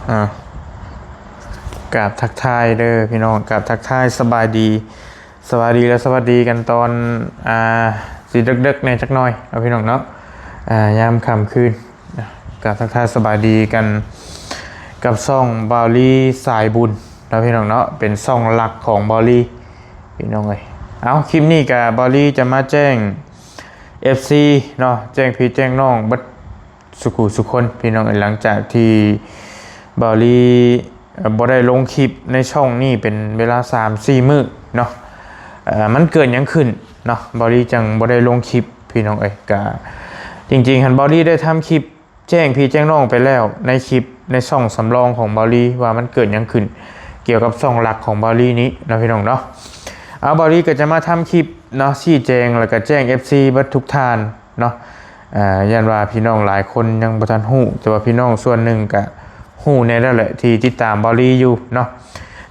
ອ່າ ກາບທັກທາຍເດີພີ່ນ້ອງ ກາບທັກທາຍສະບາຍດີ ສະບາຍດີ ແລະ ສະຫວັດດີກັນຕອນ ອ່າ ຊິເດິກໆແດ່ຈັກໜ້ອຍເນາະພີ່ນ້ອງເນາະ ອ່າ ຍາມຄ່ຳຄືນ ກາບທັກທາຍສະບາຍດີກັນກັບຊ່ອງບ່າວລີສາຍບຸນເນາະພີ່ນ້ອງເນາະ ເປັນຊ່ອງຫຼັກຂອງບ່າວລີພີ່ນ້ອງເອີຍ. ເອົາ ຄລິບນີ້ກະບ່າວລີຈະມາແຈ້ງເອັຟຊີເນາະ ແຈ້ງພີ່ແຈ້ງນ້ອງເບິດ ສຸຂູສຸຄົນພີ່ນ້ອງເອີຍ ຫຼັງຈາກທີ່ບ່າວລີ ເອີ່ ບໍ່ໄດ້ລົງຄລິບໃນຊ່ອງນີ້ເປັນເວລາສາມສີ່ມື້ເນາະ ເອີ່ ມັນເກີດຫຍັງຂຶ້ນເນາະ ບ່າວລີຈັ່ງບໍ່ໄດ້ລົງຄລິບພີ່ນ້ອງເອີຍ. ກະ ຈິງໆຫັ້ນ ບ່າວລີໄດ້ທຳຄລິບແຈ້ງພີ່ແຈ້ງນ້ອງໄປແລ້ວ ໃນຄລິບໃນຊ່ອງສຳລອງຂອງບ່າວລີ ວ່າມັນເກີດຫຍັງຂຶ້ນ ກ່ຽວກັບຊ່ອງຫຼັກຂອງບ່າວລີນີ້ເນາະພີ່ນ້ອງເນາະ. ເອົາ ບ່າວລີກໍຈະມາທຳຄລິບເນາະ ຊີ້ແຈງ ແລ້ວກໍແຈ້ງເອັຟຊີເບິດທຸກທ່ານ ເນາະ ເອີ່ ຢ້ານວ່າພີ່ນ້ອງຫຼາຍຄົນຍັງບໍ່ທັນຮູ້ ແຕ່ວ່າພີ່ນ້ອງສ່ວນໜຶ່ງກະຮູ້ແດ່ແລ້ວແຫຼະ ທີ່ຕິດຕາມບ່າວລີຢູ່ເນາະ.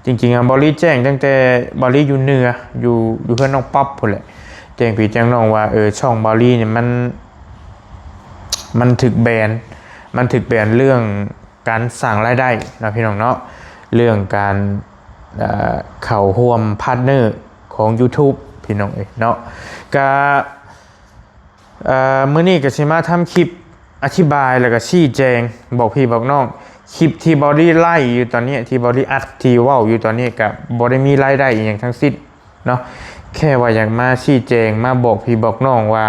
ຈິງໆ ອະ ບ່າວລີແຈ້ງຕັ້ງແຕ່ບ່າວລີຢູ່ເໜືອ ຢູ່ ຢູ່ເຮືອນນ້ອງປັອບພຸ້ນແຫຼະ ແຈ້ງພີ່ແຈ້ງນ້ອງວ່າ ເອີ ຊ່ອງບ່າວລີນີ້ມັນ ມັນຖືກແບນ ມັນຖືກແບນເລື່ອງການສ້າງລາຍໄດ້ເນາະ ພີ່ນ້ອງເນາະ ເລື່ອງການ ເອີ່ ເຂົ້າຮ່ວມພາດເນີຂອງ YouTube ພີ່ນ້ອງເອີຍເນາະ. ກະ ເອີ່ ມື້ນີ້ກໍຊິມາທຳຄລິບອະທິບາຍ ແລ້ວກໍຊີ້ແຈງບອກພີ່ບອກນ້ອງ ຄລິບທີ່ບ່າວລີໄລຟ໌ຢູ່ຕອນນີ້ ທີ່ບ່າວລີອັດ ທີ່ເວົ້າຢູ່ຕອນນີ້ ກໍບໍ່ໄດ້ມີລາຍໄດ້ອີ່ຫຍັງທັງສິ້ນເນາະ ແຄ່ວ່າຢາກມາຊີ້ແຈງ ມາບອກພີ່ບອກນ້ອງວ່າ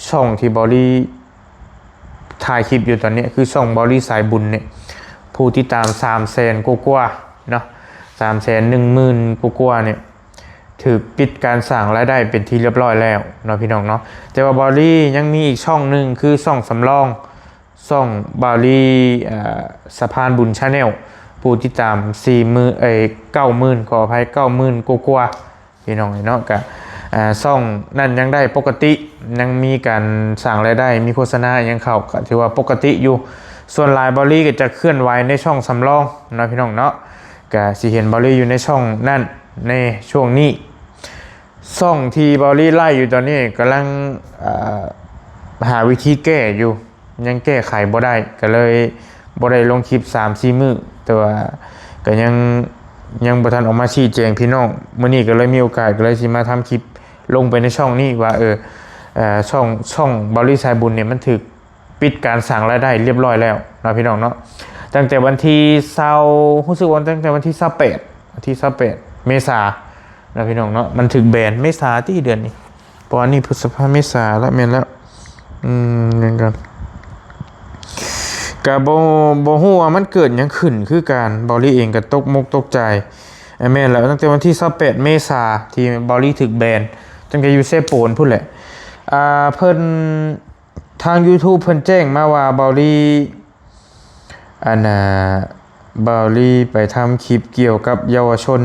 ຊ່ອງທີ່ບ່າວລີຖ່າຍຄລິບຢູ່ຕອນນີ້ ຄືຊ່ອງບ່າວລີສາຍບຸນນີ້ ຜູ້ຕິດຕາມສາມແສນກວ່າໆເນາະ ສາມແສນໜຶ່ງໝື່ນກວ່າໆນີ້ ຖືກປິດການສ້າງລາຍໄດ້ເປັນທີ່ລຽບຮ້ອຍແລ້ວເນາະ ພີ່ນ້ອງເນາະ. ແຕ່ວ່າບ່າວລີຍັງມີອີກຊ່ອງໜຶ່ງ ຄືຊ່ອງສຳລອງ ຊ່ອງບ່າວລີ ເອີ່ ສະພານບຸນ Channel ຜູ້ຕິດຕາມສີ່ໝື່ນ ເອີຍ ເກົ້າໝື່ນ ຂໍອະໄພ ເກົ້າໝື່ນກວ່າໆ ພີ່ນ້ອງເອີຍເນາະ. ກະ ເອີ່ ຊ່ອງນັ້ນຍັງໄດ້ປົກກະຕິ ຍັງມີການສ້າງລາຍໄດ້ ມີໂຄສະນາຫຍັງເຂົ້າ ກະຖືວ່າປົກກະຕິຢູ່. ສ່ວນຫຼາຍບ່າວລີກໍຈະເຄື່ອນໄຫວໃນຊ່ອງສຳລອງເນາະ ພີ່ນ້ອງເນາະ ກະຊິເຫັນບ່າວລີຢູ່ໃນຊ່ອງນັ້ນ ໃນຊ່ວງນີ້ ຊ່ອງທີ່ບ່າວລີໄລຟ໌ຢູ່ຕອນນີ້ກຳລັງ ເອີ່ ຫາວິທີແກ້ຢູ່ ຍັງແກ້ໄຂບໍ່ໄດ້ ກໍເລີຍບໍ່ໄດ້ລົງຄລິບສາມສີ່ມື້ ແຕ່ວ່າກໍຍັງ ຍັງບໍ່ທັນອອກມາຊີ້ແຈງພີ່ນ້ອງ. ມື້ນີ້ກໍເລີຍມີໂອກາດ ກໍເລີຍຊິມາທຳຄລິບລົງໄປໃນຊ່ອງນີ້ວ່າ ເອີ ເອີ ຊ່ອງ ຊ່ອງບ່າວລີສາຍບຸນນີ້ມັນຖືກ ປິດການສ້າງລາຍໄດ້ລຽບຮ້ອຍແລ້ວເນາະ ພີ່ນ້ອງເນາະ. ຕັ້ງແຕ່ວັນທີຊາວ ຮູ້ສຶກວ່າຕັ້ງແຕ່ວັນທີຊາວແປດ ວັນທີຊາວແປດເມສາເນາະ ພີ່ນ້ອງເນາະ ມັນຖືກແບນ ເມສາຕິ ເດືອນນີ້ ເພາະວ່ານີ້ພຶດສະພາ ເມສາລະ ແມ່ນແລ້ວ ອືມ ແມ່ນກັນ ກະບໍ່ ບໍ່ຮູ້ວ່າມັນເກີດຫຍັງຂຶ້ນຄືກັນ ບ່າວລີເອງກະຕົກມົກຕົກໃຈ. ແມ່ນແລ້ວ ຕັ້ງແຕ່ວັນທີຊາວແປດເມສາ ທີ່ບ່າວລີຖືກແບນ ຕັ້ງແຕ່ຢູ່ເຊໂປນພຸ້ນແຫຼະ ອ່າ ເພິ່ນ ທາງ YouTube ເພິ່ນແຈ້ງມາວ່າ ບ່າວລີ ອັນນ່າ ບ່າວລີໄປທຳຄລິບກ່ຽວກັບເຍົາວະຊົນ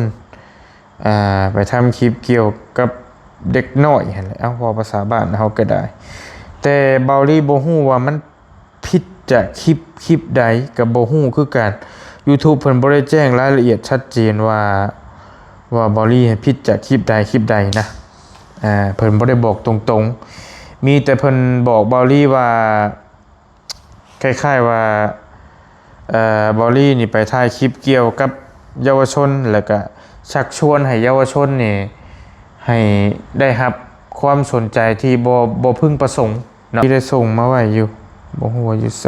ອ່າ ໄປທຳຄລິບກ່ຽວກັບເດັກນ້ອຍຫັ້ນແຫຼະ ເວົ້າພາສາບ້ານເຮົາກໍໄດ້ ແຕ່ບ່າວລີບໍ່ຮູ້ວ່າມັນຜິດຈາກຄລິບ ຄລິບໃດກໍບໍ່ຮູ້ຄືກັນ. YouTube ເພິ່ນບໍ່ໄດ້ແຈ້ງລາຍລະອຽດຊັດເຈນວ່າ ວ່າບ່າວລີໃຫ້ຜິດຈາກຄລິບໃດ ຄລິບໃດນະ ອ່າ ເພິ່ນບໍ່ໄດ້ບອກຕົງໆ ມີແຕ່ເພິ່ນບອກບ່າວລີວ່າ ຄ້າຍໆວ່າ ເອີ່ ບ່າວລີນີ້ໄປຖ່າຍຄລິບກ່ຽວກັບເຍົາວະຊົນ ແລ້ວກະຊັກຊວນໃຫ້ເຍົາວະຊົນນີ້ ໃຫ້ໄດ້ຮັບຄວາມສົນໃຈທີ່ບໍ່ ບໍ່ເພິ່ງປະສົງເນາະ ທີ່ໄດ້ສົ່ງມາໄວ້ຢູ່ ບໍ່ຮູ້ວ່າຢູ່ໃສ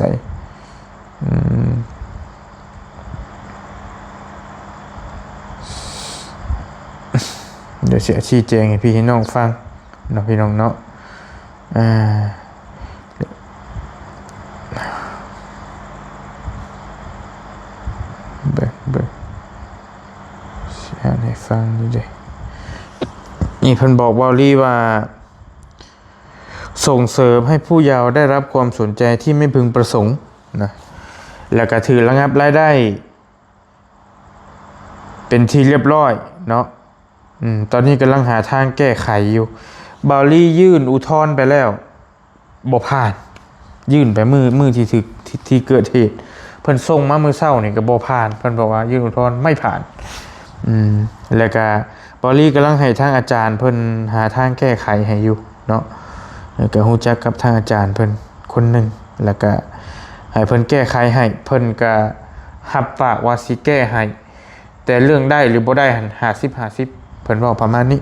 ອືມ ດຽວຊິຊີ້ແຈງໃຫ້ພີ່ໃຫ້ນ້ອງຟັງເນາະ ພີ່ນ້ອງເນາະ ອ່າ ເບິ່ງ ເບິ່ງ ຊິອ່ານໃຫ້ຟັງຢູ່ເດ້. ນີ້ເພິ່ນບອກບ່າວລີວ່າ ສົ່ງເສີມໃຫ້ຜູ້ເຍົາໄດ້ຮັບຄວາມສົນໃຈທີ່ໄມ່ເພິ່ງປະສົງນະ ແລ້ວກະຖືກລະງັບລາຍໄດ້ ເປັນທີ່ລຽບຮ້ອຍເນາະ ອືມ ຕອນນີ້ກຳລັງຫາທາງແກ້ໄຂຢູ່. ບ່າວລີຍື່ນອຸທອນໄປແລ້ວ ບໍ່ຜ່ານ ຍື່ນໄປມື້ ມື້ທີ່ຖືກ ທີ່ ທີ່ເກີດເຫດ ເພິ່ນສົ່ງມາມື້ເຊົ້ານີ້ກໍບໍ່ຜ່ານ ເພິ່ນບອກວ່າຍື່ນອຸທອນໄມ່ຜ່ານ ອືມ ແລ້ວກະບ່າວລີກຳລັງໃຫ້ທາງອາຈານເພິ່ນຫາທາງແກ້ໄຂໃຫ້ຢູ່ເນາະ ແລ້ວກະຮູ້ຈັກກັບທາງອາຈານເພິ່ນຄົນໜຶ່ງ ແລ້ວກະໃຫ້ເພິ່ນແກ້ໄຂໃຫ້ ເພິ່ນກະ ຮັບປາກວ່າຊິແກ້ໃຫ້ ແຕ່ເລື່ອງໄດ້ຫຼືບໍ່ໄດ້ຫັ້ນ ຫ້າສິບ ຫ້າສິບ ເພິ່ນເວົ້າປະມານນີ້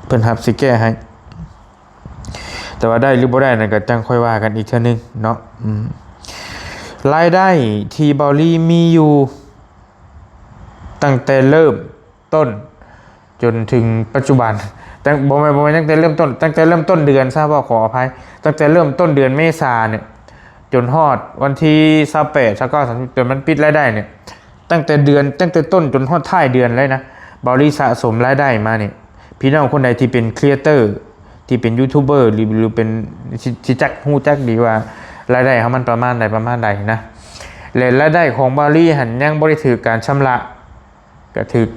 ເພິ່ນຮັບຊິແກ້ໃຫ້ ແຕ່ວ່າໄດ້ຫຼືບໍ່ໄດ້ນັ້ນກໍຈັ່ງຄ່ອຍວ່າກັນອີກເທື່ອໜຶ່ງເນາະ. ອືມ ລາຍໄດ້ທີ່ເບົາລີມີຢູ່ ຕັ້ງແຕ່ເລີ່ມຕົ້ນຈົນເຖິງປັດຈຸບັນ ຕັ້ງ ບໍ່ແມ່ນ ບໍ່ແມ່ນຕັ້ງແຕ່ເລີ່ມຕົ້ນ ຕັ້ງແຕ່ເລີ່ມຕົ້ນເດືອນຊະ ເວົ້າ ຂໍອະໄພ ຕັ້ງແຕ່ເລີ່ມຕົ້ນເດືອນເມສານີ້ ຈົນຮອດວັນທີຊາວແປດ ຊາວເກົ້າ ສາມສິບ ຈົນມັນປິດລາຍໄດ້ນີ້ ຕັ້ງແຕ່ເດືອນ ຕັ້ງແຕ່ຕົ້ນຈົນຮອດທ້າຍເດືອນເລີຍນະ ເບົາລີສະສົມລາຍໄດ້ມານີ້ ພີ່ນ້ອງຄົນໃດທີ່ເປັນຄຣີເອເຕີ ທີ່ເປັນຢູທູບເບີ ຫຼື ຫຼືເປັນ ຊິ ຊິຈັກ ຮູ້ຈັກດີວ່າລາຍໄດ້ເຮົາມັນປະມານໃດ ປະມານໃດນະ ແລະ ລາຍໄດ້ຂອງເບົາລີຫັ້ນຍັງບໍ່ໄດ້ຖືກການຊຳລະ ກະຖືກ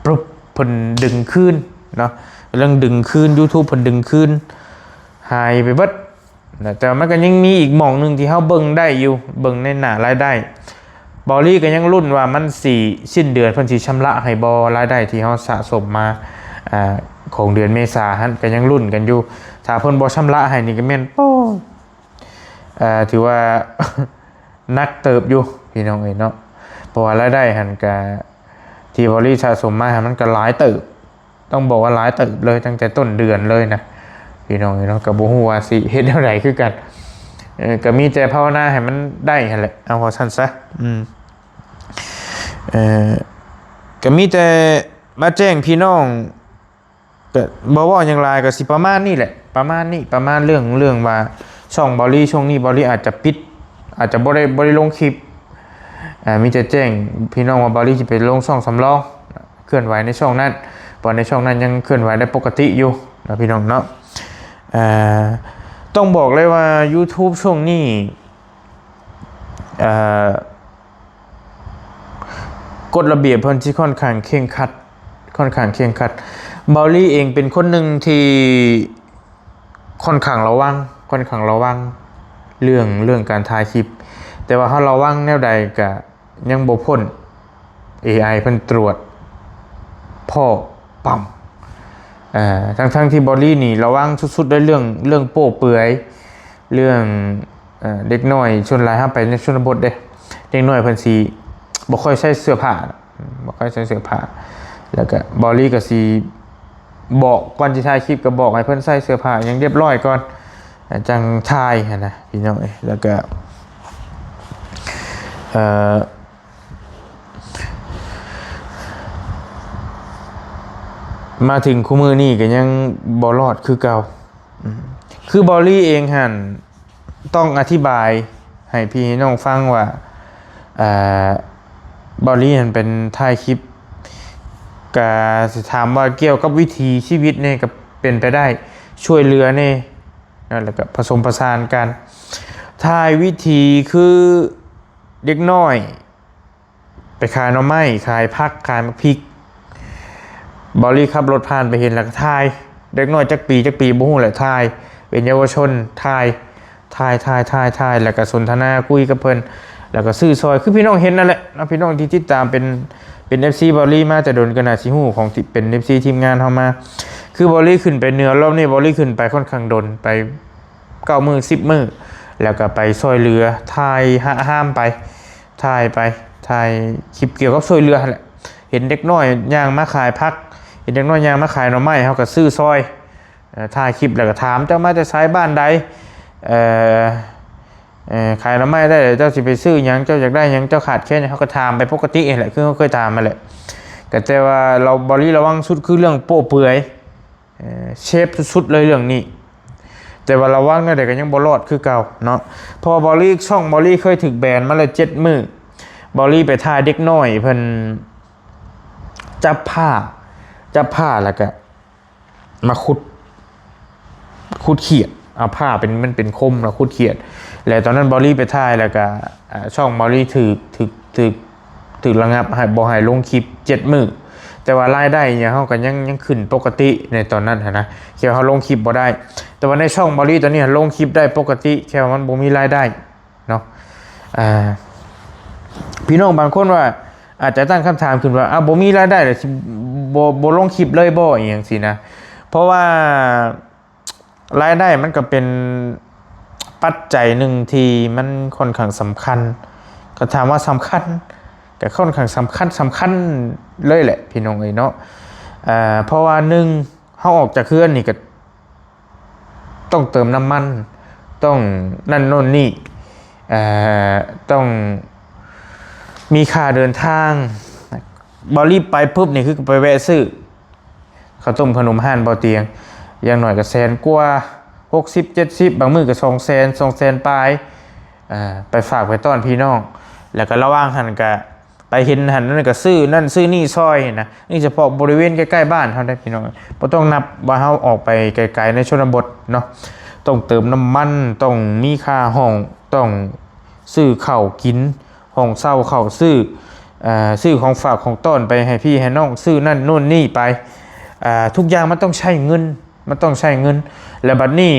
ປຸບ ເພິ່ນດຶງຄືນເນາະ ເລື່ອງດຶງຄືນ ຢູທູບເພິ່ນດຶງຄືນ ຫາຍໄປເບິດນະ. ແຕ່ວ່າມັນກໍຍັງມີອີກໝ່ອງໜຶ່ງທີ່ເຮົາເບິ່ງໄດ້ຢູ່ ເບິ່ງໃນໜ້າລາຍໄດ້ ເບົາລີກໍຍັງລຸ້ນວ່າມັນຊິ ສິ້ນເດືອນເພິ່ນຊິຊຳລະໃຫ້ບໍ່ ລາຍໄດ້ທີ່ເຮົາສະສົມມາ ອາ ຂອງເດືອນເມສາຫັ້ນ ກໍຍັງລຸ້ນກັນຢູ່. ຖ້າເພິ່ນບໍ່ຊຳລະໃຫ້ນີ້ກໍແມ່ນ ໂອ້ ເອີ ຖືວ່າໜັກເຕີບຢູ່ພີ່ນ້ອງເອີຍເນາະ ເພາະວ່າລາຍໄດ້ຫັ້ນກະ ທີ່ເບົາລີສະສົມມາຫັ້ນ ມັນກະຫຼາຍເຕີບ ຕ້ອງບອກວ່າຫຼາຍເຕີບເລີຍ ຕັ້ງແຕ່ຕົ້ນເດືອນເລີຍນະ ພີ່ນ້ອງເອີຍເນາະ. ກະບໍ່ຮູ້ວ່າຊິເຮັດແນວໃດຄືກັນ ເອີ ກະມີແຕ່ພາວະນາໃຫ້ມັນໄດ້ຫັ້ນແຫຼະ ເອົາວ່າຊັ້ນຊະ. ອືມ ເອີ ກະມີແຕ່ມາແຈ້ງພີ່ນ້ອງ ກໍບໍ່ເວົ້າຫຍັງຫຼາຍ ກໍຊິປະມານນີ້ແຫຼະ ປະມານນີ້ ປະມານເລື່ອງ ເລື່ອງວ່າຊ່ອງເບົາລີ ຊ່ວງນີ້ເບົາລີອາດຈະປິດ ອາດຈະບໍ່ໄດ້ ບໍ່ໄດ້ລົງຄລິບ ອາ ມີແຕ່ແຈ້ງພີ່ນ້ອງວ່າເບົາລີຊິໄປລົງຊ່ອງສຳລອງ ເຄື່ອນໄຫວໃນຊ່ອງນັ້ນ ເພາະໃນຊ່ອງນັ້ນຍັງເຄື່ອນໄຫວໄດ້ປົກກະຕິຢູ່ເນາະ ພີ່ນ້ອງເນາະ. ອາ ຕ້ອງບອກເລີຍວ່າຢູທູບຊ່ວງນີ້ ເອີ ກົດລະບຽບເພິ່ນຊິຂ້ອນຂ້າງເຄັ່ງຄັດ ຂ້ອນຂ້າງເຄັ່ງຄັດ. ເບົາລີເອງເປັນຄົນໜຶ່ງທີ່ຂ້ອນຂ້າງລະວັງ ຂ້ອນຂ້າງລະວັງເລື່ອງ ເລື່ອງການຖ່າຍຄລິບ ແຕ່ວ່າເຮົາລະວັງແນວໃດກະຍັງບໍ່ພົ້ນ ເອໄອ ເພິ່ນຕວດພໍ້ປ້ຳ ເອີ ທັງໆທີ່ເບົາລີນີ້ລະວັງສຸດໆ ໃນເລື່ອງ ເລື່ອງໂປ້ເປືອຍ ເລື່ອງ ເອີ ເດັກນ້ອຍ ສ່ວນຫຼາຍເຮົາໄປໃນຊົນນະບົດເດ້ ເດັກນ້ອຍເພິ່ນຊິບໍ່ຄ່ອຍໃສ່ເສື້ອຜ້າ ບໍ່ຄ່ອຍໃສ່ເສື້ອຜ້າ ແລ້ວກະເບົາລີກໍຊິບອກ ກ່ອນຊິຖ່າຍຄລິບກໍບອກໃຫ້ເພິ່ນໃສ່ເສື້ອຜ້າຫຍັງຮຽບຮ້ອຍກ່ອນ ຈັ່ງຖ່າຍຫັ້ນນະ ພີ່ນ້ອງເອີຍ. ແລ້ວກະ ເອີ ມາເຖິງຄູ່ມື້ນີ້ກໍຍັງບໍ່ລອດຄືເກົ່າ. ອືມ ຄືເບົາລີເອງຫັ້ນ ຕ້ອງອະທິບາຍໃຫ້ພີ່ໃຫ້ນ້ອງຟັງວ່າ ເອີ ເບົາລີຫັ້ນເປັນຖ່າຍຄລິບ ກະຊິຖາມວ່າກ່ຽວກັບວິຖີຊີວິດນີ້ກໍເປັນໄປໄດ້ ຊ່ວຍເຫຼືອແດ່ເນາະ ແລ້ວກໍປະສົມປະສານກັນ ຖ່າຍວິຖີຄືເດັກນ້ອຍ ໄປຂາຍໜໍ່ໄມ້ ຂາຍຜັກ ຂາຍໝາກພິກ ເບົາລີຂັບລົດຜ່ານໄປເຫັນແລ້ວກໍຖ່າຍ ເດັກນ້ອຍຈັກປີຈັກປີບໍ່ຮູ້ແຫຼະ ຖ່າຍ ເປັນເຍົາວະຊົນ ຖ່າຍ ຖ່າຍ ຖ່າຍ ຖ່າຍ ຖ່າຍ ແລ້ວກໍສົນທະນາຄຸຍກັບເພິ່ນ ແລ້ວກໍຊື້ຊ່ອຍ ຄືພີ່ນ້ອງເຫັນນັ້ນແຫຼະເນາະ ພີ່ນ້ອງທີ່ຕິດຕາມເປັນ ເປັນເອັຟຊີເບົາລີມາແຕ່ດົນກໍໜ້າຊິຮູ້ ຂອງທີ່ເປັນເອັຟຊີທີມງານເຮົາມາ ຄືເບົາລີຂຶ້ນໄປເໜືອລອບນີ້ ເບົາລີຂຶ້ນໄປຂ້ອນຂ້າງດົນ ໄປເກົ້າມື້ ສິບມື້ ແລ້ວກໍໄປຊ່ອຍເຫຼືອ ຖ່າຍຫະຫາມໄປ ຖ່າຍໄປ ຖ່າຍຄລິບກ່ຽວກັບຊ່ວຍເຫຼືອຫັ້ນແຫຼະ ເຫັນເດັກນ້ອຍຍ່າງມາຂາຍຜັກ ເຫັນເດັກນ້ອຍຍ່າງມາຂາຍໜໍ່ໄມ້ ເຮົາກໍຊື້ຊ່ອຍ ເອີ ຖ່າຍຄລິບແລ້ວກໍຖາມ ເຈົ້າມາແຕ່ໃສ ບ້ານໃດ ເອີ ເອີ ຂາຍໜໍ່ໄມ້ໄດ້ ເຈົ້າຊິໄປຊື້ຫຍັງ ເຈົ້າຢາກໄດ້ຫຍັງ ເຈົ້າຂາດແຄນຫຍັງ ເຮົາກໍຖາມໄປປົກກະຕິຫັ້ນແຫຼະ ຄືເຮົາເຄີຍຖາມຫັ້ນແຫຼະ ກໍແຕ່ວ່າເຮົາ ເບົາລີລະວັງສຸດຄືເລື່ອງໂປ້ເປືອຍ ເອີ ເຊຟສຸດໆເລີຍເລື່ອງນີ້ ແຕ່ວ່າລະວັງແນວໃດກໍຍັງບໍ່ລອດຄືເກົ່າເນາະ ເພາະວ່າເບົາລີ ຊ່ອງເບົາລີເຄີຍຖືກແບນມາແລ້ວເຈັດມື້ ເບົາລີໄປຖ່າຍເດັກນ້ອຍເພິ່ນຈັບພ້າ ຈັບພ້າແລ້ວກໍມາຂຸດ ຂຸດຂຽດ ເອົາພ້າເປັນ ມັນເປັນຄົມແລ້ວຂຸດຂຽດ ແລ້ວຕອນນັ້ນເບົາລີໄປຖ່າຍ ແລ້ວກໍ ເອີ ຊ່ອງເບົາລີຖືກ ຖືກ ຖືກ ຖືກລະງັບໃຫ້ ບໍ່ໃຫ້ລົງຄລິບເຈັດມື້ ແຕ່ວ່າລາຍໄດ້ຫຍັງເຮົາກໍຍັງ ຍັງຂຶ້ນປົກກະຕິໃນຕອນນັ້ນຫັ້ນນະ ແຄ່ເຮົາລົງຄລິບບໍ່ໄດ້ ແຕ່ວ່າໃນຊ່ອງເບົາລີຕອນນີ້ຫັ້ນລົງຄລິບໄດ້ປົກກະຕິ ແຄ່ວ່າມັນບໍ່ມີລາຍໄດ້ເນາະ. ອ່າ ພີ່ນ້ອງບາງຄົນວ່າ ອາດຈະຕັ້ງຄຳຖາມຂຶ້ນວ່າ ອ້າວ ບໍ່ມີລາຍໄດ້ແລ້ວຊິບໍ່ ບໍ່ລົງຄລິບເລີຍບໍ່ ອີ່ຫຍັງຊີ້ນະ ເພາະວ່າ ລາຍໄດ້ມັນກໍເປັນປັດໄຈໜຶ່ງທີ່ມັນຂ້ອນຂ້າງສຳຄັນ ກໍຖາມວ່າສຳຄັນ ກໍຂ້ອນຂ້າງສຳຄັນ ສຳຄັນເລີຍແຫຼະພີ່ນ້ອງເອີຍເນາະ. ເອີ ເພາະວ່າໜຶ່ງ ເຮົາອອກຈາກເຮືອນນີ້ກໍຕ້ອງເຕີມນ້ຳມັນ ຕ້ອງນັ້ນໂນ່ນນີ້ ເອີ ຕ້ອງມີຄ່າເດີນທາງ. ບໍ່ລີບໄປປຶບນີ້ຄືໄປແວະຊື້ ເຂົ້າຕົ້ມຂະໜົມຮ້ານບໍ່ຕຽງ ຢ່າງໜ້ອຍກໍແສນກວ່າ ຫົກສິບ ເຈັດສິບ ບາງມື້ກໍສອງແສນ ສອງແສນປາຍ ອ່າ ໄປຝາກໄປຕ້ອນພີ່ນ້ອງ. ແລ້ວກໍລະຫວ່າງຫັ້ນກໍໄປເຫັນຫັ້ນນັ້ນກໍຊື້ນັ້ນຊື້ນີ້ຊ່ອຍນະ. ນີ້ສະເພາະບໍລິເວນໃກ້ໆບ້ານເຮົາໄດ໋ພີ່ນ້ອງ, ບໍ່ຕ້ອງນັບວ່າເຮົາອອກໄປໄກໆໃນຊົນນະບົດເນາະ. ຕ້ອງເຕີມນ້ຳມັນ ຕ້ອງມີຄ່າຫ້ອງ ຕ້ອງຊື້ເຂົ້າກິນ ຫ້ອງເຊົ່າເຂົ້າ ຊື້ ເອີ ຊື້ຂອງຝາກຂອງຕ້ອນໄປໃຫ້ພີ່ໃຫ້ນ້ອງ ຊື້ນັ້ນໂນ່ນນີ້ໄປ ເອີ ທຸກຢ່າງມັນຕ້ອງໃຊ້ເງິນ ມັນຕ້ອງໃຊ້ເງິນ. ແລ້ວບັດນີ້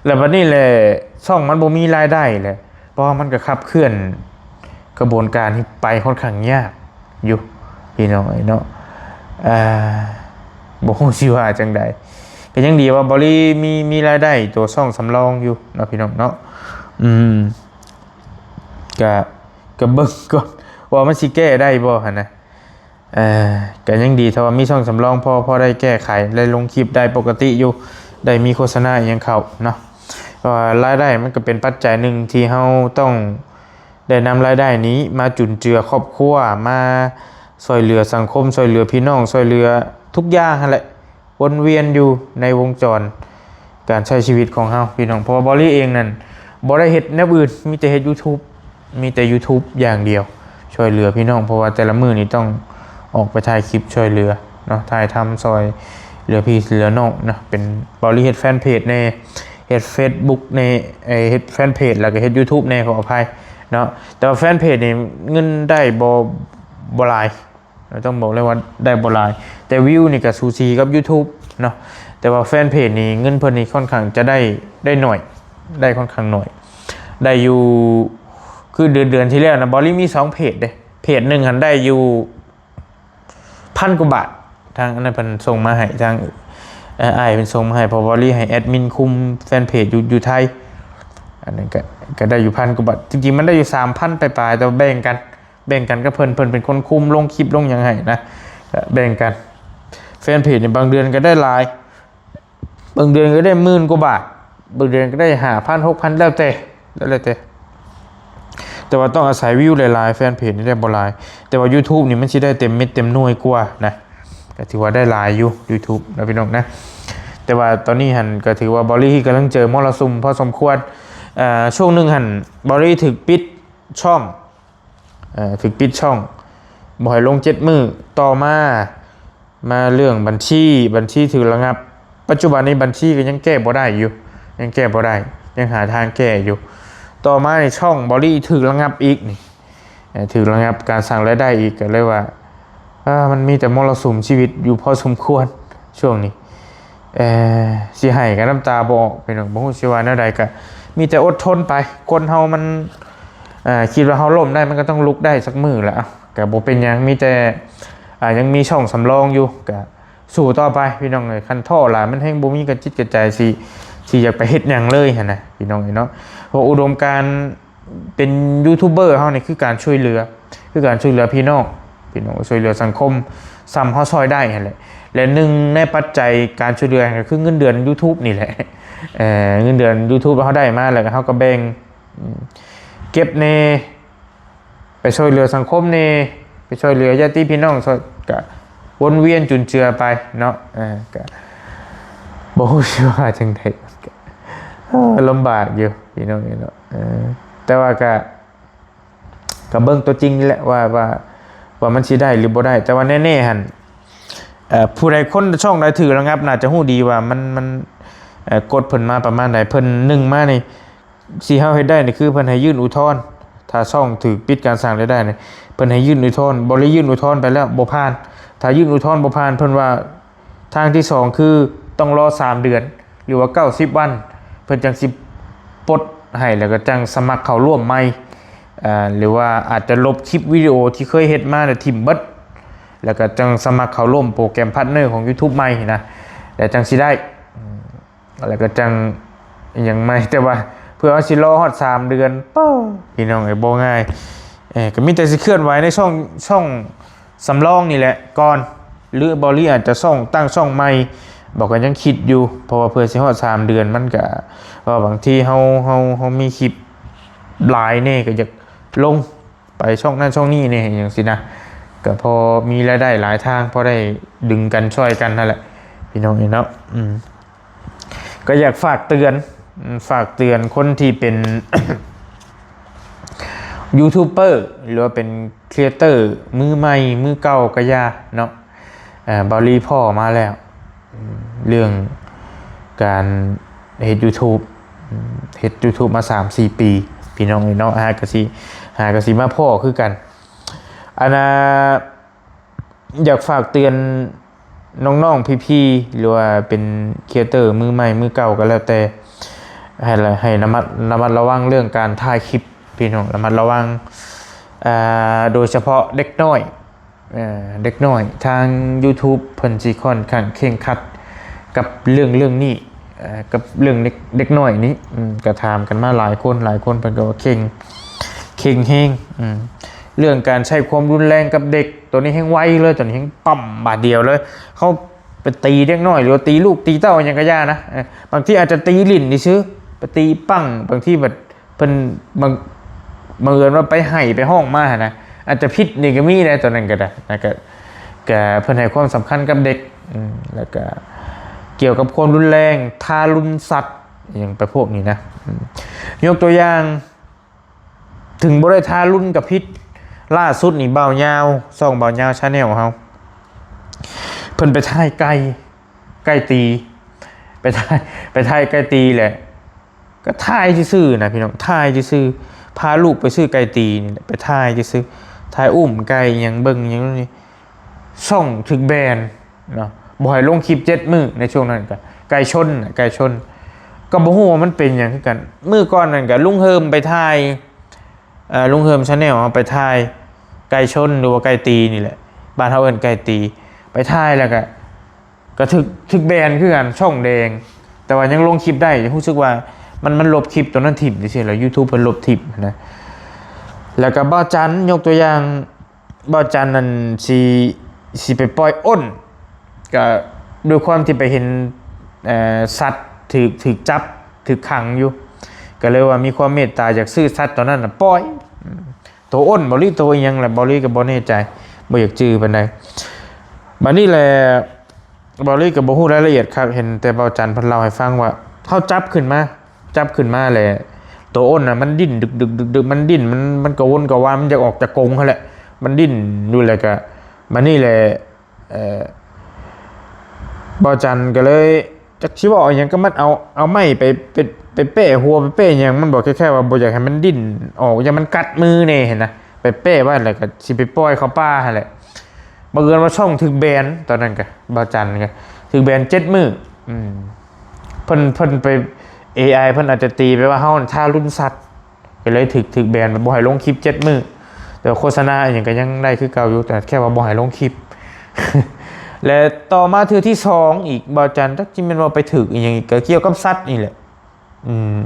ແລ້ວບັດນີ້ແຫຼະ ຊ່ອງມັນບໍ່ມີລາຍໄດ້ແຫຼະ ເພາະວ່າມັນກໍຂັບເຄື່ອນຂະບວນການນີ້ໄປຂ້ອນຂ້າງຍາກຢູ່ພີ່ນ້ອງເອີຍເນາະ. ເອີ ບໍ່ຮູ້ຊິວ່າຈັ່ງໃດ ກໍຍັງດີວ່າບໍລິມີ ມີລາຍໄດ້ຕົວຊ່ອງສຳລອງຢູ່ເນາະ ພີ່ນ້ອງເນາະ. ອືມ ກະ ກະເບິ່ງກ່ອນວ່າມັນຊິແກ້ໄດ້ບໍ່ຫັ້ນນະ. ເອີ ກະຍັງດີຖ້າວ່າມີຊ່ອງສຳລອງ ພໍ ພໍໄດ້ແກ້ໄຂ ໄດ້ລົງຄລິບໄດ້ປົກກະຕິຢູ່ ໄດ້ມີໂຄສະນາອີ່ຫຍັງເຂົ້າເນາະ. ເພາະວ່າລາຍໄດ້ມັນກໍເປັນປັດໄຈໜຶ່ງທີ່ເຮົາຕ້ອງໄດ້ນຳລາຍໄດ້ນີ້ມາຈຸນເຈືອຄອບຄົວ ມາຊ່ວຍເຫຼືອສັງຄົມ ຊ່ວຍເຫຼືອພີ່ນ້ອງ ຊ່ວຍເຫຼືອທຸກຢ່າງຫັ້ນແຫຼະ ວົນວຽນຢູ່ໃນວົງຈອນການໃຊ້ຊີວິດຂອງເຮົາ ພີ່ນ້ອງ. ເພາະວ່າບໍລິເອງນັ້ນບໍ່ໄດ້ເຮັດແນວອື່ນ ມີແຕ່ເຮັດ YouTube ມີແຕ່ YouTube ຢ່າງດຽວ ຊ່ວຍເຫຼືອພີ່ນ້ອງ. ເພາະວ່າແຕ່ລະມື້ນີ້ຕ້ອງອອກໄປຖ່າຍຄລິບຊ່ວຍເຫຼືອເນາະ ຖ່າຍທຳຊ່ວຍເຫຼືອພີ່ເຫຼືອນ້ອງເນາະ. ເປັນ ບໍລິເຮັດແຟນເພຈແດ່ ເຮັດ Facebook ແດ່ ເອີ ເຮັດແຟນເພຈ ແລ້ວກໍເຮັດ YouTube ແດ່ ຂໍອະໄພເນາະ. ແຕ່ວ່າແຟນເພຈນີ້ເງິນໄດ້ບໍ່ ບໍ່ຫຼາຍ ຕ້ອງບອກເລີຍວ່າໄດ້ບໍ່ຫຼາຍ ແຕ່ວິວນີ້ກໍສູສີກັບ YouTube ເນາະ. ແຕ່ວ່າແຟນເພຈນີ້ເງິນເພິ່ນນີ້ຂ້ອນຂ້າງຈະໄດ້ ໄດ້ໜ້ອຍ ໄດ້ຂ້ອນຂ້າງໜ້ອຍ ໄດ້ຢູ່ ຄືເດືອນ ເດືອນທີ່ແລ້ວນະ ບໍລິມີສອງເພຈເດ້ ເພຈໜຶ່ງຫັ້ນໄດ້ຢູ່ພັນກວ່າບາດ ທາງອັນນັ້ນເພິ່ນສົ່ງມາໃຫ້ ທາງ ເອີ ອ້າຍເພິ່ນສົ່ງມາໃຫ້ ເພາະບໍລິໃຫ້ແອດມິນຄຸມແຟນເພຈຢູ່ ຢູ່ໄທ ອັນນັ້ນກໍ ກໍໄດ້ຢູ່ພັນກວ່າບາດ. ຈິງໆມັນໄດ້ຢູ່ສາມພັນປາຍໆ ແຕ່ວ່າແບ່ງກັນ ແບ່ງກັນກັບເພິ່ນ ເພິ່ນເປັນຄົນຄຸມລົງຄລິບລົງຫຍັງໃຫ້ນະ ກໍແບ່ງກັນ. ແຟນເພຈນີ້ບາງເດືອນກໍໄດ້ຫຼາຍ ບາງເດືອນກໍໄດ້ໝື່ນກວ່າບາດ ບາງເດືອນກໍໄດ້ຫ້າພັນ ຫົກພັນ ແລ້ວແຕ່ ແລ້ວແຕ່. ແຕ່ວ່າຕ້ອງອາໄສວິວຫຼາຍໆ ແຟນເພຈນີ້ໄດ້ບໍ່ຫຼາຍ ແຕ່ວ່າ YouTube ນີ້ມັນຊິໄດ້ເຕັມເມັດເຕັມໜ່ວຍກວ່ານະ ກໍຖືວ່າໄດ້ຫຼາຍຢູ່ YouTube ນະພີ່ນ້ອງນະ. ແຕ່ວ່າຕອນນີ້ຫັ້ນກໍຖືວ່າບໍລິກຳລັງເຈີມໍລະສຸມພໍສົມຄວນ. ເອີ ຊ່ວງໜຶ່ງຫັ້ນ ບໍລິຖືກປິດຊ່ອງ ເອີ ຖືກປິດຊ່ອງ ບໍ່ໃຫ້ລົງເຈັດມື້. ຕໍ່ມາ ມາເລື່ອງບັນຊີ ບັນຊີຖືກລະງັບ ປັດຈຸບັນນີ້ບັນຊີກໍຍັງແກ້ບໍ່ໄດ້ຢູ່ ຍັງແກ້ບໍ່ໄດ້ ຍັງຫາທາງແກ້ຢູ່. ຕໍ່ມານີ້ຊ່ອງບໍລິຖືກລະງັບອີກນີ້ ເອີ ຖືກລະງັບການສ້າງລາຍໄດ້ອີກ ກໍເລີຍວ່າ ເອີ ມັນມີແຕ່ມໍລະສຸມຊີວິດຢູ່ພໍສົມຄວນຊ່ວງນີ້. ເອີ ຊິໄຫ້ກໍນ້ຳຕາບໍ່ອອກ ພີ່ນ້ອງ ບໍ່ຮູ້ຊິວ່າແນວໃດ ກໍມີແຕ່ອົດທົນໄປ. ຄົນເຮົາມັນ ເອີ ຄິດວ່າເຮົາລົ້ມໄດ້ ມັນກໍຕ້ອງລຸກໄດ້ສັກມື້ລະ ກໍບໍ່ເປັນຫຍັງ ມີແຕ່ ອ່າ ຍັງມີຊ່ອງສຳລອງຢູ່ ກໍສູ້ຕໍ່ໄປ ພີ່ນ້ອງເອີຍ. ຄັນທໍ້ຫຼາຍ ມັນແຮ່ງບໍ່ມີກະຈິດກະໃຈ ຊິ ຊິຢາກໄປເຮັດຫຍັງເລີຍຫັ້ນນະ ພີ່ນ້ອງເອີຍເນາະ. ເພາະອຸດົມການ ເປັນຢູທູບເບີເຮົານີ້ຄືການຊ່ວຍເຫຼືອ ຄືການຊ່ວຍເຫຼືອພີ່ນ້ອງ ພີ່ນ້ອງ ຊ່ວຍເຫຼືອສັງຄົມ ສ່ຳເຮົາຊ່ອຍໄດ້ຫັ້ນແຫຼະ. ແລະ ໜຶ່ງໃນປັດໄຈການຊ່ວຍເຫຼືອກໍຄືເງິນເດືອນຢູທູບນີ້ແຫຼະ ເອີ ເງິນເດືອນຢູທູບເຮົາໄດ້ມາ ແລ້ວກໍເຮົາກໍແບ່ງ ເກັບແດ່ ໄປຊ່ວຍເຫຼືອສັງຄົມແດ່ ໄປຊ່ວຍເຫຼືອຍາດຕິພີ່ນ້ອງ ຊ່ອຍ ກະວົນວຽນຈຸນເຈືອໄປເນາະ. ເອີ ກະບໍ່ຮູ້ຊິວ່າຈັ່ງໃດ ເອີ ລຳບາກຢູ່ພີ່ນ້ອງເອີຍເນາະ. ເອີ ແຕ່ວ່າກະ ກະເບິ່ງຕົວຈິງນີ້ແຫຼະວ່າ ວ່າ ວ່າມັນຊິໄດ້ຫຼືບໍ່ໄດ້. ແຕ່ວ່າແນ່ໆຫັ້ນ ເອີ ຜູ້ໃດຄົນຊ່ອງໃດຖືກລະງັບ ໜ້າຈະຮູ້ດີວ່າມັນ ມັນ ເອີ ກົດເພິ່ນມາປະມານໃດ. ເພິ່ນໜຶ່ງມານີ້ ທີ່ເຮົາເຮັດໄດ້ນີ້ຄືເພິ່ນໃຫ້ຍື່ນອຸທອນ ຖ້າຊ່ອງຖືກປິດການສ້າງລາຍໄດ້ນີ້ ເພິ່ນໃຫ້ຍື່ນອຸທອນ. ບໍລິຍື່ນອຸທອນໄປແລ້ວບໍ່ຜ່ານ ຖ້າຍື່ນອຸທອນບໍ່ຜ່ານ ເພິ່ນວ່າທາງທີສອງຄືຕ້ອງລໍສາມເດືອນ ຫຼືວ່າເກົ້າສິບວັນ ເພິ່ນຈັ່ງຊິປົດໃຫ້ ແລ້ວກໍຈັ່ງສະໝັກເຂົ້າຮ່ວມໃໝ່ ເອີ ຫຼືວ່າອາດຈະລົບຄລິບວິດີໂອທີ່ເຄີຍເຮັດມາແລ້ວຖິ້ມເບິດ ແລ້ວກໍຈັ່ງສະໝັກເຂົ້າຮ່ວມໂປຣແກຣມພາດເນີຂອງຢູທູບໃໝ່ນະ ແລ້ວຈັ່ງຊິໄດ້ ແລ້ວກໍຈັ່ງອີ່ຫຍັງໃໝ່. ແຕ່ວ່າ ພື່ອເຮົາຊິລໍຮອດສາມເດືອນ ໂອ້ ພີ່ນ້ອງເອີຍ ບໍ່ງ່າຍ. ເອີ ກໍມີແຕ່ຊິເຄື່ອນໄຫວໃນຊ່ອງ ຊ່ອງສຳລອງນີ້ແຫຼະກ່ອນ ຫຼື ເບົາຫຼີອາດຈະຊ່ອງ ຕັ້ງຊ່ອງໃໝ່ ເບົາກໍຍັງຄິດຢູ່ ເພາະວ່າເພື່ອຊິຮອດສາມເດືອນ ມັນກໍ ເພາະວ່າບາງທີເຮົາ ເຮົາ ເຮົາມີຄລິບຫຼາຍແດ່ ກໍຢາກລົງ ໄປຊ່ອງນັ້ນຊ່ອງນີ້ແດ່ ຫຍັງຊີ້ນະ ກໍພໍມີລາຍໄດ້ຫຼາຍທາງ ພໍໄດ້ດຶງກັນຊ່ອຍກັນຫັ້ນແຫຼະ ພີ່ນ້ອງເອີຍເນາະ. ອືມ ກໍຢາກຝາກເຕືອນ ອືມ ຝາກເຕືອນຄົນທີ່ເປັນ ຢູທູບເບີ ຫຼືວ່າເປັນຄຣີເອເຕີມືໃໝ່ມືເກົ່າກໍຢ່າເນາະ. ເອີ ເບົາຫຼີພໍ້ມາແລ້ວ ເລື່ອງການເຮັດຢູທູບ ເຮັດຢູທູບມາສາມສີ່ປີ ພີ່ນ້ອງເອີຍເນາະ ຫາກະຊິ ຫາກະຊິມາພໍ້ຄືກັນ. ອັນນ່າ ຢາກຝາກເຕືອນນ້ອງໆ ພີ່ໆ ຫຼືວ່າເປັນຄຣີເອເຕີມືໃໝ່ມືເກົ່າກໍແລ້ວແຕ່ ໃຫ້ລະ ໃຫ້ລະມັດ ລະມັດລະວັງເລື່ອງການຖ່າຍຄລິບ ພີ່ນ້ອງ ລະມັດລະວັງ ອ່າ ໂດຍສະເພາະເດັກນ້ອຍ ເອີ ເດັກນ້ອຍ ທາງຢູທູບເພິ່ນຊິຂ້ອນຂ້າງເຄັ່ງຄັດກັບເລື່ອງ ເລື່ອງນີ້ ເອີ ກັບເລື່ອງເດັກ ເດັກນ້ອຍນີ້ ອືມ ກໍຖາມກັນມາຫຼາຍຄົນ ຫຼາຍຄົນເພິ່ນກໍວ່າເຄັ່ງ ເຄັ່ງແຮງ ອືມ ເລື່ອງການໃຊ້ຄວາມຮຸນແຮງກັບເດັກ ໂຕນີ້ແຮງໄວເລີຍ ໂຕນີ້ແຮງປ້ຳບາດດຽວເລີຍ. ເຮົາໄປຕີເດັກນ້ອຍ ຫຼືວ່າຕີລູກຕີເຕົ້າຫຍັງກໍຢ່ານະ ເອີ ບາງທີອາດຈະຕີຫຼິ້ນຊື່ໆ ໄປຕີປັ້ງ ບາງທີບັດ ເພິ່ນບັງ ບັງເອີນວ່າໄປໄຫ້ໄປຮ້ອງມາຫັ້ນນະ ອາດຈະຜິດນີ້ກໍມີໄດ໋ ຕອນນັ້ນກໍໄດ້ ແລ້ວກໍ ກໍເພິ່ນໃຫ້ຄວາມສຳຄັນກັບເດັກ ອືມ ແລ້ວກໍກ່ຽວກັບຄວາມຮຸນແຮງ ທາລຸນສັດ ຫຍັງປະເພດນີ້ນະ ອືມ ຍົກຕົວຢ່າງ ເຖິງບໍ່ໄດ້ທາລຸນກໍຜິດ ລ່າສຸດນີ້ບ່າວຍາວ ຊ່ອງບ່າວຍາວ Channel ເຮົາ ເພິ່ນໄປຖ່າຍໄກ່ ໄກ່ຕີ ໄປຖ່າຍ ໄປຖ່າຍໄກ່ຕີແຫຼະ ກໍຖ່າຍຊື່ໆນະພີ່ນ້ອງ ຖ່າຍຊື່ໆ ພາລູກໄປຊື້ໄກ່ຕີນີ້ແຫຼະ ໄປຖ່າຍຊື່ໆ ຖ່າຍອຸ້ມໄກ່ຫຍັງເບິ່ງຫຍັງນີ້ ຊ່ອງຖືກແບນເນາະ ບໍ່ໃຫ້ລົງຄລິບເຈັດມື້ ໃນຊ່ວງນັ້ນກໍໄກ່ຊົນນະ ໄກ່ຊົນ ກໍບໍ່ຮູ້ວ່າມັນເປັນຫຍັງຄືກັນ. ມື້ກ່ອນນັ້ນກໍລຸງເຮີມໄປຖ່າຍ ເອີ ລຸງເຮີມ Channel ເຮົາໄປຖ່າຍໄກ່ຊົນ ຫຼືວ່າໄກ່ຕີນີ້ແຫຼະ ບ້ານເຮົາເອີ້ນໄກ່ຕີ ໄປຖ່າຍແລ້ວກໍ ກໍຖືກ ຖືກແບນຄືກັນ ຊ່ອງແດງ ແຕ່ວ່າຍັງລົງຄລິບໄດ້ ຮູ້ສຶກວ່າມັນ ມັນລົບຄລິບຕົວນັ້ນຖິ້ມ ຈັ່ງຊີ້ແຫຼະ ຢູທູບເພິ່ນລົບຖິ້ມນະ. ແລ້ວກໍບ່າວຈັນ ຍົກຕົວຢ່າງ ບ່າວຈັນນັ້ນຊິ ຊິໄປປ່ອຍອົ້ນ ກໍດ້ວຍຄວາມທີ່ໄປເຫັນ ເອີ ສັດຖືກ ຖືກຈັບ ຖືກຂັງຢູ່ ກໍເລີຍວ່າມີຄວາມເມດຕາ ຢາກຊື້ສັດຕົວນັ້ນນະປ່ອຍ ໂຕອົ້ນບໍ ຫຼືໂຕອີ່ຫຍັງແຫຼະ ເບົາຫຼີກໍບໍ່ແນ່ໃຈ ບໍ່ຢາກຈື່ປານໃດ. ບາດນີ້ແຫຼະ ເບົາຫຼີກໍບໍ່ຮູ້ລາຍລະອຽດຄັກ ເຫັນແຕ່ບ່າວຈັນເພິ່ນເລົ່າໃຫ້ຟັງວ່າ ເຮົາຈັບຂຶ້ນມາ ຈັບຂຶ້ນມາແຫຼະ ໂຕອົ້ນນະມັນດີ້ນດຶກໆໆໆ ມັນດີ້ນ ມັນ ມັນກະວົນກະວາຍ ມັນຢາກອອກຈາກກົງຫັ້ນແຫຼະ ມັນດີ້ນຢູ່ ແລ້ວກະ ບາດນີ້ແຫຼະ ເອີ ບ່າວຈັນກໍເລີຍ ຈັກຊິເວົ້າອີ່ຫຍັງກັບມັນ ເອົາ ເອົາໄມ້ໄປ ໄປ ໄປແປະຫົວ ໄປແປະຫຍັງມັນບໍ ຄ້າຍໆວ່າບໍ່ຢາກໃຫ້ມັນດີ້ນອອກ ຢ້ານມັນກັດມືແດ່ຫັ້ນນະ ໄປແປະໄວ້ ແລ້ວກໍຊິໄປປ່ອຍເຂົ້າປ່າຫັ້ນແຫຼະ. ບັງເອີນວ່າຊ່ອງຖືກແບນ ຕອນນັ້ນກໍ ບ່າວຈັນກໍຖືກແບນເຈັດມື້ ອືມ ເພິ່ນ ເພິ່ນໄປ ເອໄອ ເພິ່ນອາດຈະຕີໄປວ່າເຮົາທາລຸນສັດ ກໍເລີຍຖືກ ຖືກແບນ ບໍ່ໃຫ້ລົງຄລິບເຈັດມື້ ແຕ່ວ່າໂຄສະນາອີ່ຫຍັງກໍຍັງໄດ້ຄືເກົ່າຢູ່ ແຕ່ແຄ່ວ່າບໍ່ໃຫ້ລົງຄລິບ ແລະ ຕໍ່ມາເທື່ອທີສອງອີກ ບ່າວຈັນຈັກຊິແມ່ນວ່າໄປຖືກອີ່ຫຍັງອີກ ກໍກ່ຽວກັບສັດນີ້ແຫຼະ ອືມ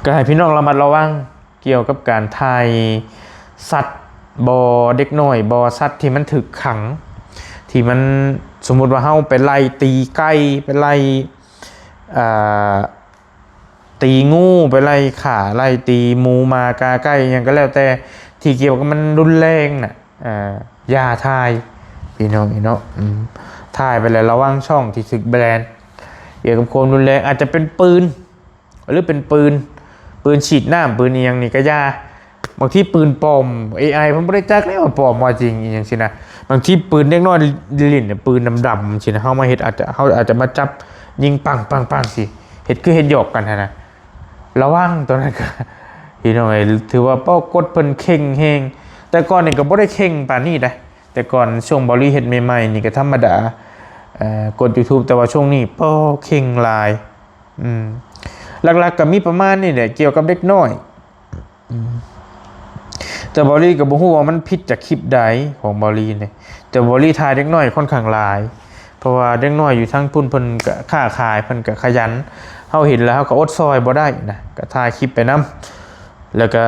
ກໍໃຫ້ພີ່ນ້ອງລະມັດລະວັງກ່ຽວກັບການຖ່າຍສັດບໍ ເດັກນ້ອຍບໍ ສັດທີ່ມັນຖືກຂັງ ທີ່ມັນ ສົມມຸດວ່າເຮົາໄປໄລ່ຕີໄກ່ ໄປໄລ່ ອ່າ ຕີງູ ໄປໄລ່ຂ້າໄລ່ຕີໝູໝາກາໄກ່ຫຍັງກໍແລ້ວແຕ່ ທີ່ກ່ຽວກັບມັນຮຸນແຮງນະ ເອີ ຢ່າຖ່າຍ ພີ່ນ້ອງເອີຍເນາະ ອືມ ຖ່າຍໄປແລ້ວລະວັງຊ່ອງທີ່ຖືກແບນ ກ່ຽວກັບຄວາມຮຸນແຮງ ອາດຈະເປັນປືນ ຫຼືເປັນປືນ ປືນສີດນ້ຳ ປືນອີ່ຫຍັງນີ້ກໍຢ່າ ບາງທີປືນປອມ ເອໄອ ເພິ່ນບໍ່ໄດ້ຈັກເລີຍວ່າປອມວ່າຈິງ ອີ່ຫຍັງຊີ້ນະ ບາງທີປືນເດັກນ້ອຍຫຼິ້ນໆ ປືນດຳໆຊີ້ນະ ເຮົາມາເຮັດ ອາດຈະ ເຮົາອາດຈະມາຈັບຍິງປັງໆໆຊີ້ ເຮັດຄືເຮັດຫຍອກກັນຫັ້ນນະ ລະວັງຕົວນັ້ນກໍ ພີ່ນ້ອງເອີຍ ຖືວ່າປາກົດເພິ່ນເຄັ່ງແຮງ ແຕ່ກ່ອນນີ້ກໍບໍ່ໄດ້ເຄັ່ງປານນີ້ເດ້ ແຕ່ກ່ອນຊ່ວງເບົາຫຼີເຮັດໃໝ່ໆນີ້ກໍທຳມະດາ ເອີ ກົດຢູທູບ ແຕ່ວ່າຊ່ວງນີ້ ປາເຄັ່ງຫຼາຍ ອືມ ຫຼັກໆກໍມີປະມານນີ້ແຫຼະ ກ່ຽວກັບເດັກນ້ອຍ ອືມ ແຕ່ເບົາຫຼີກໍບໍ່ຮູ້ວ່າມັນຜິດຈາກຄລິບໃດຂອງເບົາຫຼີນີ້ ແຕ່ເບົາຫຼີຖ່າຍເດັກນ້ອຍຂ້ອນຂ້າງຫຼາຍ ເພາະວ່າເດັກນ້ອຍຢູ່ທາງພຸ້ນເພິ່ນກໍຄ້າຂາຍ ເພິ່ນກໍຂະຫຍັນ ເຮົາເຫັນແລ້ວເຮົາກໍອົດຊ່ອຍບໍ່ໄດ້ນະ ກໍຖ່າຍຄລິບໄປນຳ. ແລ້ວກໍ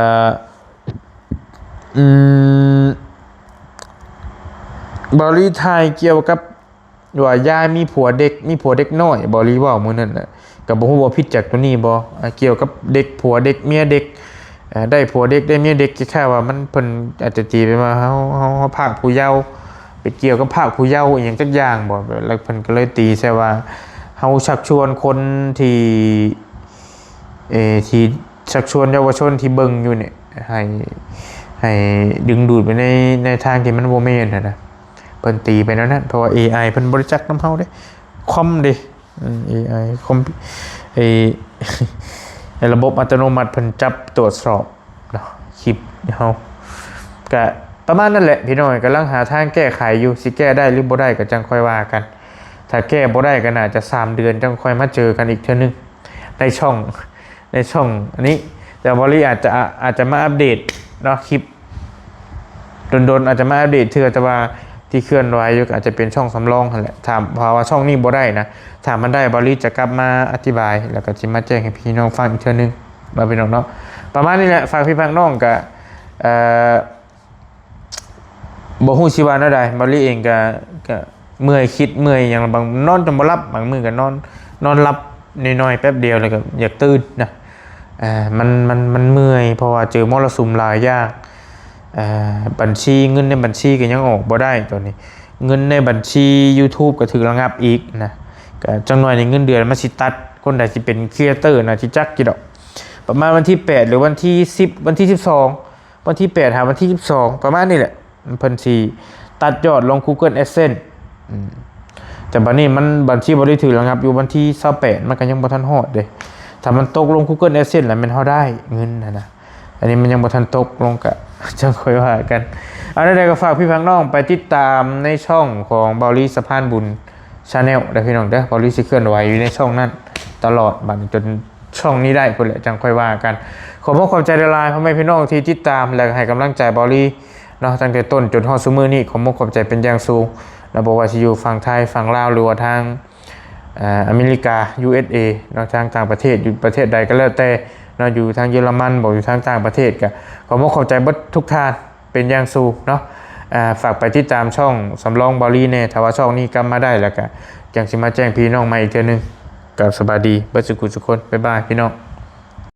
ອືມ ບ່າວລີຖ່າຍກ່ຽວກັບວ່າຍາຍມີຜົວເດັກ ມີຜົວເດັກນ້ອຍ ບ່າວລີເວົ້າມື້ນັ້ນນະ ກໍບໍ່ຮູ້ວ່າຜິດຈາກໂຕນີ້ບໍ່ ອ່າ ກ່ຽວກັບເດັກ ຜົວເດັກ ເມຍເດັກ ອ່າ ໄດ້ຜົວເດັກ ໄດ້ເມຍເດັກ ຄ້າຍໆວ່າມັນ ເພິ່ນອາດຈະຕີໄປວ່າເຮົາ ເຮົາ ເຮົາພາກຜູ້ເຍົາ ໄປກ່ຽວກັບພາກຜູ້ເຍົາອີ່ຫຍັງຈັກຢ່າງບໍ່ ແລ້ວເພິ່ນກໍເລີຍຕີໃສ່ວ່າເຮົາຊັກຊວນຄົນທີ່ ເອີ ທີ່ຊັກຊວນເຍົາວະຊົນທີ່ເບິ່ງຢູ່ນີ້ ໃຫ້ ໃຫ້ດຶງດູດໄປໃນ ໃນທາງທີ່ມັນບໍ່ແມ່ນຫັ້ນນະ ເພິ່ນຕີໄປແນວນັ້ນ. ເພາະວ່າເອໄອເພິ່ນບໍ່ໄດ້ຈັກນຳເຮົາເດ້ ຄອມເດ້ ອືມ ເອໄອ ຄອມ ໄອ້ ໄອ້ລະບົບອັດຕະໂນມັດເພິ່ນຈັບຕວດສອບເນາະ ຄລິບເຮົາ ກະປະມານນັ້ນແຫຼະພີ່ນ້ອງ ກຳລັງຫາທາງແກ້ໄຂຢູ່ ຊິແກ້ໄດ້ຫຼືບໍ່ໄດ້ກໍຈັ່ງຄ່ອຍວ່າກັນ. ຖ້າແກ້ບໍ່ໄດ້ກໍໜ້າຈະສາມເດືອນຈັ່ງຄ່ອຍມາເຈີກັນອີກເທື່ອໜຶ່ງ ໃນຊ່ອງ ໃນຊ່ອງອັນນີ້. ແຕ່ບ່າວລີອາດຈະ ອາດຈະມາອັບເດດເນາະ ຄລິບດົນໆ ອາດຈະມາອັບເດດເທື່ອ ແຕ່ວ່າທີ່ເຄື່ອນໄຫວຢູ່ກໍອາດຈະເປັນຊ່ອງສຳລອງຫັ້ນແຫຼະ. ຖ້າ ຖ້າວ່າຊ່ອງນີ້ບໍ່ໄດ້ນະ ຖ້າມັນໄດ້ ບ່າວລີຈະກັບມາອະທິບາຍ ແລ້ວກໍຊິມາແຈ້ງໃຫ້ພີ່ນ້ອງຟັງອີກເທື່ອໜຶ່ງເນາະ ພີ່ນ້ອງເນາະ. ປະມານນີ້ແຫຼະ ຝາກພີ່ຝາກນ້ອງ ກະ ເອີ ບໍ່ຮູ້ຊິວ່າແນວໃດ ບ່າວລີເອງກະ ກະເມື່ອຍ ຄິດເມື່ອຍຫຍັງ ບາງນອນຈົນບໍ່ຫຼັບ ບາງມື້ກະນອນ ນອນຫຼັບໜ້ອຍໆ ແປັບດຽວແລ້ວກະຢາກຕື່ນນະ. ເອີ ມັນ ມັນ ມັນເມື່ອຍ ເພາະວ່າເຈີມໍລະສຸມຫຼາຍຢ່າງ ເອີ ບັນຊີ ເງິນໃນບັນຊີກະຍັງອອກບໍ່ໄດ້ຕອນນີ້ ເງິນໃນບັນຊີ YouTube ກະຖືກລະງັບອີກນະ. ກະຈັກໜ້ອຍນີ້ເງິນເດືອນມັນຊິຕັດ ຄົນໃດຊິເປັນ creator ນະ ຊິຈັກຢູ່ດອກ. ປະມານວັນທີແປດ ຫຼື ວັນທີສິບ ວັນທີສິບສອງ ວັນທີແປດຫາວັນທີສິບສອງ ປະມານນີ້ແຫຼະ ເພິ່ນຊິຕັດຍອດລົງ Google AdSense ອືມ ແຕ່ບັດນີ້ມັນ ບັນຊີບໍ່ໄດ້ຖືກລະງັບຢູ່ວັນທີຊາວແປດ ມັນກໍຍັງບໍ່ທັນຮອດເດ້. ຖ້າມັນຕົກລົງ Google AdSense ແລ້ວແມ່ນເຮົາໄດ້ເງິນຫັ້ນນະ ອັນນີ້ມັນຍັງບໍ່ທັນຕົກລົງ ກະຈັ່ງຄ່ອຍວ່າກັນ. ເອົາ ແນວໃດກໍຝາກພີ່ຝາກນ້ອງໄປຕິດຕາມໃນຊ່ອງຂອງບ່າວລີສະພານບຸນ Channel ເດີພີ່ນ້ອງເດີ. ບ່າວລີຊິເຄື່ອນໄຫວຢູ່ໃນຊ່ອງນັ້ນຕະຫຼອດ ບັດນີ້ຈົນ ຊ່ອງນີ້ໄດ້ພຸ້ນແຫຼະ ຈັ່ງຄ່ອຍວ່າກັນ. ຂອບອົກຂອບໃຈຫຼາຍໆ ພໍ່ແມ່ພີ່ນ້ອງທີ່ຕິດຕາມ ແລະ ໃຫ້ກຳລັງໃຈບ່າວລີເນາະ ຕັ້ງແຕ່ຕົ້ນຈົນຮອດຊຸມື້ນີ້ ຂອບອົກຂອບໃຈເປັນຢ່າງສູງເນາະ. ບໍ່ວ່າຊິຢູ່ຝັ່ງໄທ ຝັ່ງລາວ ຫຼືວ່າທາງ ເອີ ອາເມລິກາ USA ເນາະ ທາງຕ່າງປະເທດ ຢູ່ປະເທດໃດກໍແລ້ວແຕ່ເນາະ ຢູ່ທາງເຢຍລະມັນບໍ ຢູ່ທາງຕ່າງປະເທດ ກໍຂອບອົກຂອບໃຈເບິດທຸກທ່ານເປັນຢ່າງສູງເນາະ. ອ່າ ຝາກໄປຕິດຕາມຊ່ອງສຳລອງບ່າວລີແດ່ ຖ້າວ່າຊ່ອງນີ້ກັບມາໄດ້ແລ້ວ ກໍຈັ່ງຊິມາແຈ້ງພີ່ນ້ອງໃໝ່ອີກເທື່ອໜຶ່ງ. ກໍສະບາຍດີເບິດສຸຂູສຸຄົນ ບາຍບາຍພີ່ນ້ອງ.